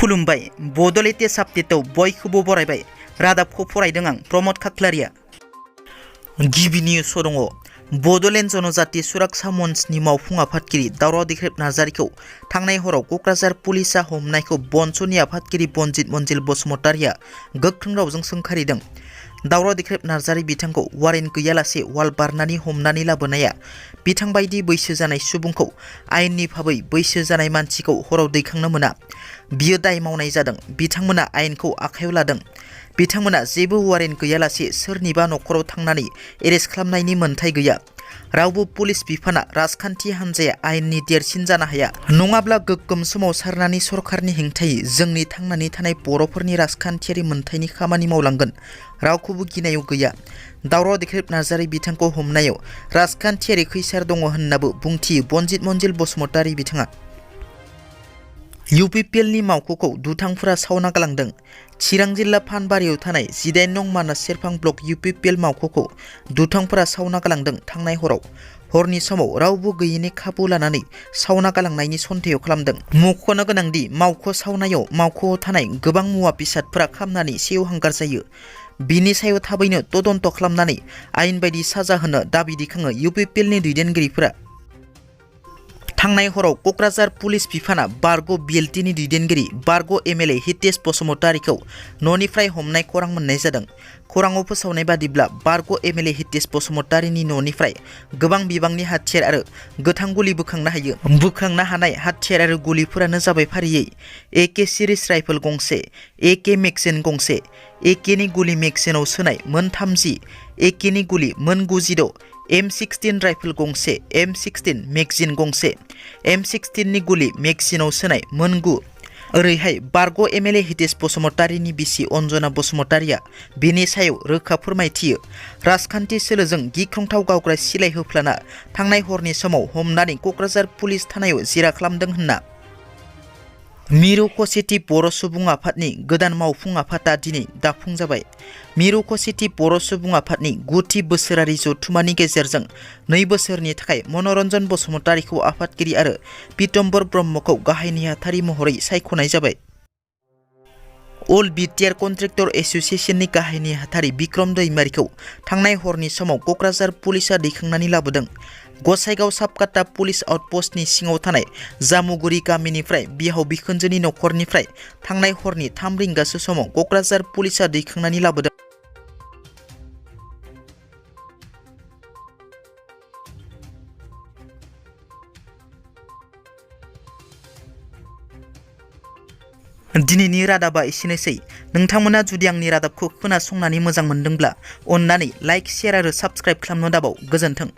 खुलुमबाय बड' लेटेस्ट आपडेटआव बयखौबो बरायबाय रादाबखौ फरायदों आं प्रमद खाख्लारिया। गिबि निउसआव दङ बड'लेण्ड जनजाति सुरक्षा मन्चनि मावफुं आफादगिरि दावराव दिख्रेब नार्जारिखौ थांनाय हराव क'क्राझार पुलिसा हमनायखौ बनस'नि आफादगिरि बनजित मनजिल बसुमतारिया गोख्रों रावजों सोंखारिदों। दावराव दिख्रेब नार्जारि बिथांखौ वारेन्ट गैयालासे वाल बारनानै हमनानै लाबोनाया बिथां बायदि बैसो जानाय सुबुंखौ आयेननि भाबै बैसो जानाय मानसिखौ हराव दैखांनो मोना। बियो दाय मावनाय जादों। बिथांमोना आयेनखौ आखायाव लादों। बिथांमोना जेबो वारेन्ट गैयालासे सोरनिबा न'खराव थांनानै एरेस्ट खालामनायनि मोन्थाय गैया। रावबो पुलिस बिफाना राजखान्थि हान्जाया आयेननि देरसिन जानो हाया। नङाब्ला गोग्गोम सोमावसारनानै सरकारनि हेंथायै जोंनि थांनानै थानाय बर'फोरनि राजखान्थियारि मोन्थायनि खामानि मावलांगोन। रावखौबो गिनायाव गैया। दावराव दिख्रेब नार्जारि बिथांखौ हमनायाव राजखान्थियारि खैसार दङ होननाबो बुंथियो बनजित मनजिल बसुमतारि बिथाङा। UPPL नि मावख'खौ दुथांफोरा सावना गालांदों। चिरां जिल्ला फानबारियाव थानाय 18 नं मानास सेरफां ब्लक UPPL मावख'खौ दुथांफोरा सावना गालांदों। थांनाय हरनि समाव रावबो गैयैनि खाबु लानानै सावना गालांनायनि सन्देह खालामदों। मख'नो गोनांदि मावख' सावनायाव मावख'आव थानाय गोबां मुवा बेसादफोरा खामनानै सेवहांगार जायो। बिनि सायाव थाबैनो तदन्त खालामनानै आयेन बायदि साजा होनो दाबि दैखाङो UPPL नि दैदेनगिरिफोरा। थांनाय हराव क'क्राझार पुलिस बिफाना बारग' BLT नि दैदेनगिरि बारग' MLA हितेश बसुमतारिखौ न'निफ्राय हमनाय खौरां मोननाय जादों। खौराङाव फोसावनाय बादिब्ला बारग' MLA हितेश बसुमतारिनि न'निफ्राय गोबां बिबांनि हाथियार आरो गोथां गुलि बोखांनो हायो। बोखांनो हानाय हाथियार आरो गुलिफोरानो जाबाय फारियै AK सिरिज राइफल गंसे, AK मेगजिन गंसे, AK नि गुलि मेगजिनाव सोनाय मोन 30, AK नि गुलि मोन 96, M16 राइफल गंसे, M16 मेगजिन गंसे, M16 नि गुलि मेगजिनाव सोनाय मोन 9। ओरैहाय बारग' MLA हितेश बसुमतारिनि बिसि अन्जना बसुमतारिया बेनि सायाव रोखा फोरमायथियो। राजखान्थि सोलोजों गिख्रंथाव गावग्रा सिलाय होफ्लाना थांनाय हरनि समाव हमनानै क'क्राझार पुलिस थानायाव जिरा खालामदों होनना। मिरु खौसेथि बर' सुबुं आफादनि गोदान मावफुं आफादा दिनै दाफुं जाबाय। मिरु खौसेथि बर' सुबुं आफादनि 9थि बोसोरारि जथुमानि गेजेरजों 2 बोसोरनि थाखाय मनरन्जन बसुमतारिखौ आफादगिरि आरो पितम्बर ब्रह्मखौ गाहाय नेहाथारि महरै सायख'नाय जाबाय। अल BTR कन्ट्रेक्टर एस'सिएशननि गाहाय नेहाथारि बिक्रम दैमारिखौ थांनाय हरनि समाव क'क्राझार पुलिसा दैखांनानै लाबोदों। गसाइगाव साबकाटा पुलिस आउटपस्टनि सिङाव थानाय जामुगुरि गामिनिफ्राय बिहाव बिखुनजोनि न'खरनिफ्राय थांनाय हरनि 3 रिंगासो समाव क'क्राझार पुलिसा दैखांनानै लाबोदों। दिनैनि रादाबा एसेनोसै। नोंथांमोना जुदि आंनि रादाबखौ खोनासंनानै मोजां मोनदोंब्ला अन्नानै लाइक, शेयार आरो साबस्क्राइब खालामनो दाबाव। गोजोन्थों।